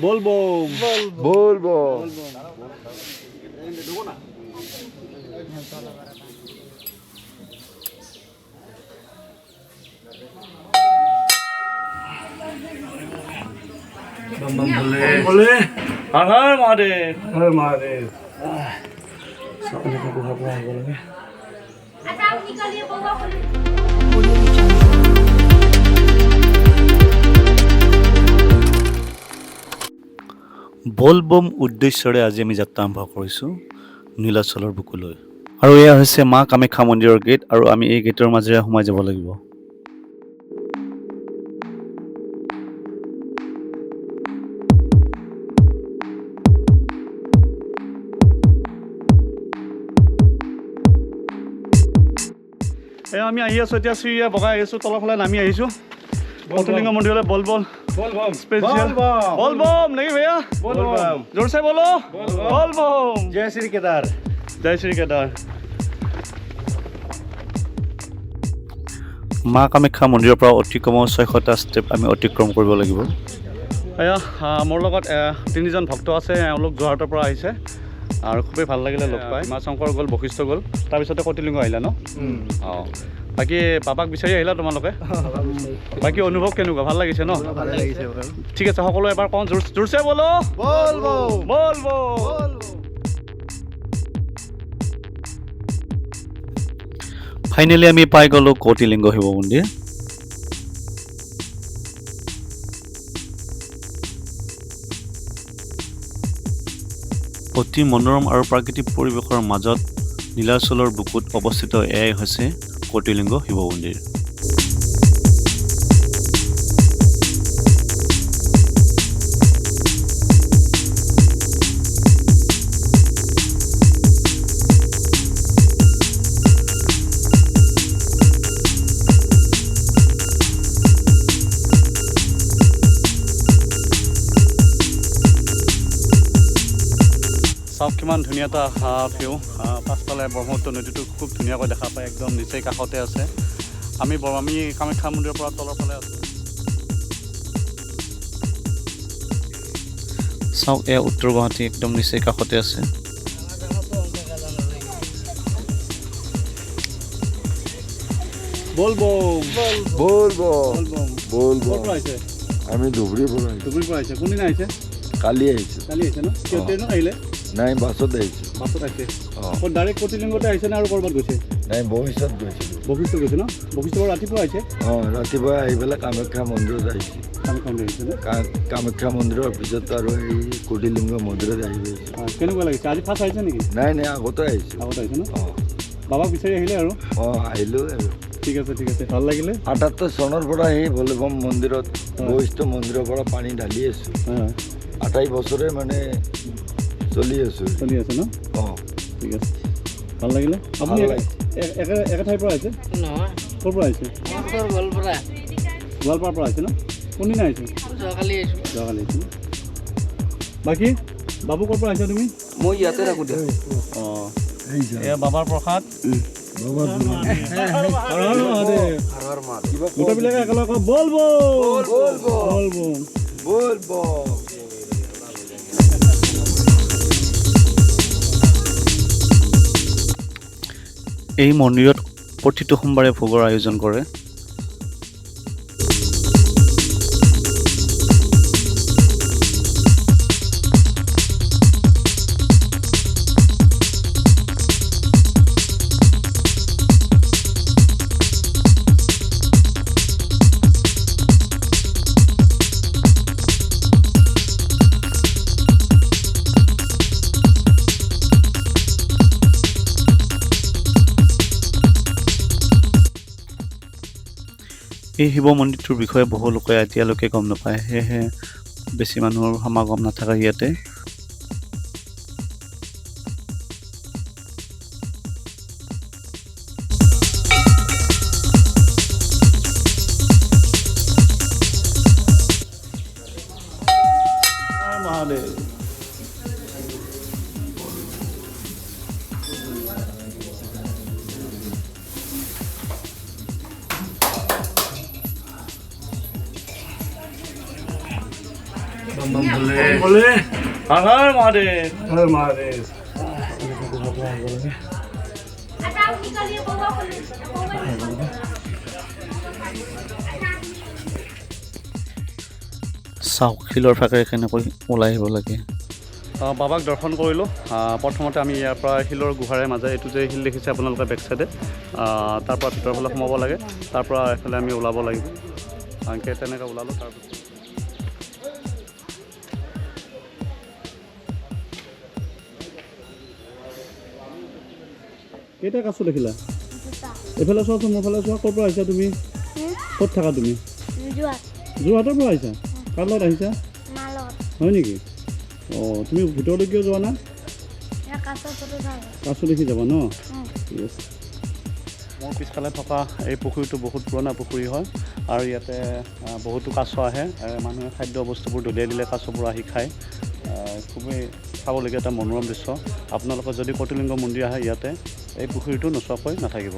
বলবম বলবম। বলে হৰ হৰ মহাদেৱ। হৰ মহাদেৱ। এনেকৈ গুহাৰ পৰা আহিব লাগে। अच्छा, आप निकलिए बउआ बोलिए। বলবম উদ্দেশ্যৰে আজি আমি যাত্ৰা আৰম্ভ কৰিছোঁ নীলাচলৰ বুকুলৈ। আৰু এয়া হৈছে মা কামাখ্যা মন্দিৰৰ গেট, আৰু আমি এই গেটৰ মাজেৰে সোমাই যাব লাগিব। এয়া আমি আহি আছোঁ এতিয়া, চিৰিয়া বগাই আহিছোঁ, তলৰ ফালে নামি আহিছোঁ কৌটিলিংগ মন্দিৰলৈ। বল বল বলবম। স্পেচিয়েল বলবম নেকি ভাইয়া? বলবম। জোৰছে বলো, বলবম। জয় শ্ৰী কেদাৰ। জয় শ্ৰী কেদাৰ। মা কামাখ্যা মন্দিৰৰ পৰা অতি কমেও 600টা ষ্টেপ আমি অতিক্ৰম কৰিব লাগিব। এয়া মোৰ লগত তিনিজন ভক্ত আছে, এওঁলোক যোৰহাটৰ পৰা আহিছে আৰু খুবেই ভাল লাগিলে লগ পাই। মা শংকৰ গ'ল, বশিষ্ঠ গ'ল, তাৰপিছতে কটিলিংগ আহিলা ন? অঁ, বাকী বাবাক বিচাৰি আহিলা তোমালোকে? বাকী অনুভৱ কেনেকুৱা, ভাল লাগিছে ন? ভাল লাগিছে বাৰু। ঠিক আছে, সকলোৱে এবাৰ কওঁ, জোৰ জোৰছে বলো, বলবম। বলবম। ফাইনেলি আমি পাই গ'লোঁ কৌটিলিংগ শিৱ মন্দিৰ। অতি মনোৰম আৰু প্ৰাকৃতিক পৰিৱেশৰ মাজত নীলাচলৰ বুকুত অৱস্থিত এয়াই হৈছে কৌটিলিংগ শিৱ মন্দিৰ। চাওক কিমান ধুনীয়া এটা ভিউ। পাছফালে ব্ৰহ্মপুত্ৰ নদীটো খুব ধুনীয়াকৈ দেখা পায়, একদম নিচেই কাষতে আছে। আমি কামাখ্যা মন্দিৰৰ পৰা তলৰ ফালে আছোঁ। চাওক এয়া উত্তৰ গুৱাহাটী, একদম নিচেই কাষতে আছে। বলবম। বলবম। বলবম। বলবম। ক'ৰ পৰা আহিছে? আমি ধুবুৰীৰ পৰা আহিছোঁ। ধুবুৰীৰ পৰা আহিছে। কোনদিনা আহিছে? কালি আহিছোঁ। কালি আহিছে ন? কিয় ট্ৰেইনত আহিলে? নাই, বাছত আহিছোঁ। বাছত আহিছে। অঁ। ক'ত ডাইৰেক্ট কটিলিংগতে আহিছে নে আৰু ক'ৰবাত গৈছে? নাই, বশিষ্ঠত গৈছিলোঁ। বশিষ্ঠ গৈছে ন? বশিষ্ঠৰ পৰা ৰাতিপুৱা আহিছে? অঁ, ৰাতিপুৱা আহি পেলাই কামাখ্যা মন্দিৰত আহিছোঁ। কামাখ্যা মন্দিৰ আহিছে ন? কামাখ্যা মন্দিৰৰ পিছত আৰু এই কটিলিংগ মন্দিৰত আহি গৈছোঁ। অঁ, কেনেকুৱা লাগিছে? আজি ফাৰ্ষ্ট আহিছে নেকি? নাই নাই, আগতে আহিছোঁ। আগতে আহিছে ন? অঁ। বাবাক বিচাৰি আহিলে আৰু? অঁ, আহিলোঁ আৰু। ঠিক আছে, ঠিক আছে, ভাল লাগিলে। 78 চনৰ পৰা সেই ভলেবম মন্দিৰত, বশিষ্ঠ মন্দিৰৰ পৰা পানী ঢালি আছোঁ। হয়। 28 বছৰে মানে চলি আছোঁ। চলি আছে ন? অঁ। ঠিক আছে, ভাল লাগিলে। আপুনি ভাল লাগিছে। একে ঠাইৰ পৰা আহিছে? নহয়। ক'ৰ পৰা আহিছে? মোৰ গোৱালপাৰা। গোৱালপাৰাৰ পৰা আহিছে ন? কোনদিনা আহিছে? যোৱাকালি আহিছোঁ। যোৱাকালি আহিছে ন? বাকী বাবু ক'ৰ পৰা আহিছা তুমি? মই ইয়াতে থাকোঁ দিয়া। অঁ, এয়া বাবাৰ প্ৰসাদ। বাবাৰ হৰ হৰ মহাদেৱ। গোটেইবিলাকে একেলগে কওঁ, বল বম বল বম। বলবম। এই মন্দিৰত প্ৰতিটো সোমবাৰে ভোগৰ আয়োজন কৰে। এই শিৱ মন্দিৰটোৰ বিষয়ে বহু লোকে এতিয়ালৈকে গম নাপায়, সেয়েহে বেছি মানুহৰ সমাগম নাথাকে ইয়াতে। মহাদেৱ। হৰ হৰ মহাদেৱ। अच्छा, आप निकलिए बउआ, खोलिए बउआ, निकलिए। চাওক, শিলৰ ফাঁকেৰে কেনেকৈ ওলাই আহিব লাগে। বাবাক দৰ্শন কৰিলোঁ। প্ৰথমতে আমি ইয়াৰ পৰা শিলৰ গুহাৰে মাজে, এইটো যে শিল দেখিছে আপোনালোকে বেক চাইডে, তাৰ পৰা ভিতৰৰ ফালে সোমাব লাগে, তাৰ পৰা এইফালে আমি ওলাব লাগিব। এনেকৈ তেনেকৈ ওলালোঁ। তাৰপিছত কেইটা কাছ দেখিলা? এইফালে চোৱাচোন, মোৰ ফালে চোৱা। ক'ৰ পৰা আহিছা তুমি? ক'ত থাকা তুমি? যোৰহাটৰ পৰা আহিছা? কাৰ লগত আহিছা? হয় নেকি? অঁ, তুমি ভিতৰলৈ কিয় যোৱা নাই? কাছ দেখি যাবা ন? ঠিক আছে। মোৰ পিছফালে থকা এই পুখুৰীটো বহুত পুৰণা পুখুৰী হয় আৰু ইয়াতে বহুতো কাছ আহে। মানুহে খাদ্য বস্তুবোৰ দলিয়াই দিলে কাছবোৰ আহি খায়। খুবেই চাবলগীয়া এটা মনোৰম দৃশ্য। আপোনালোকে যদি কোটিলিংগ মন্দিৰ আহে, ইয়াতে এই পুখুৰীটো নোচোৱাকৈ নাথাকিব।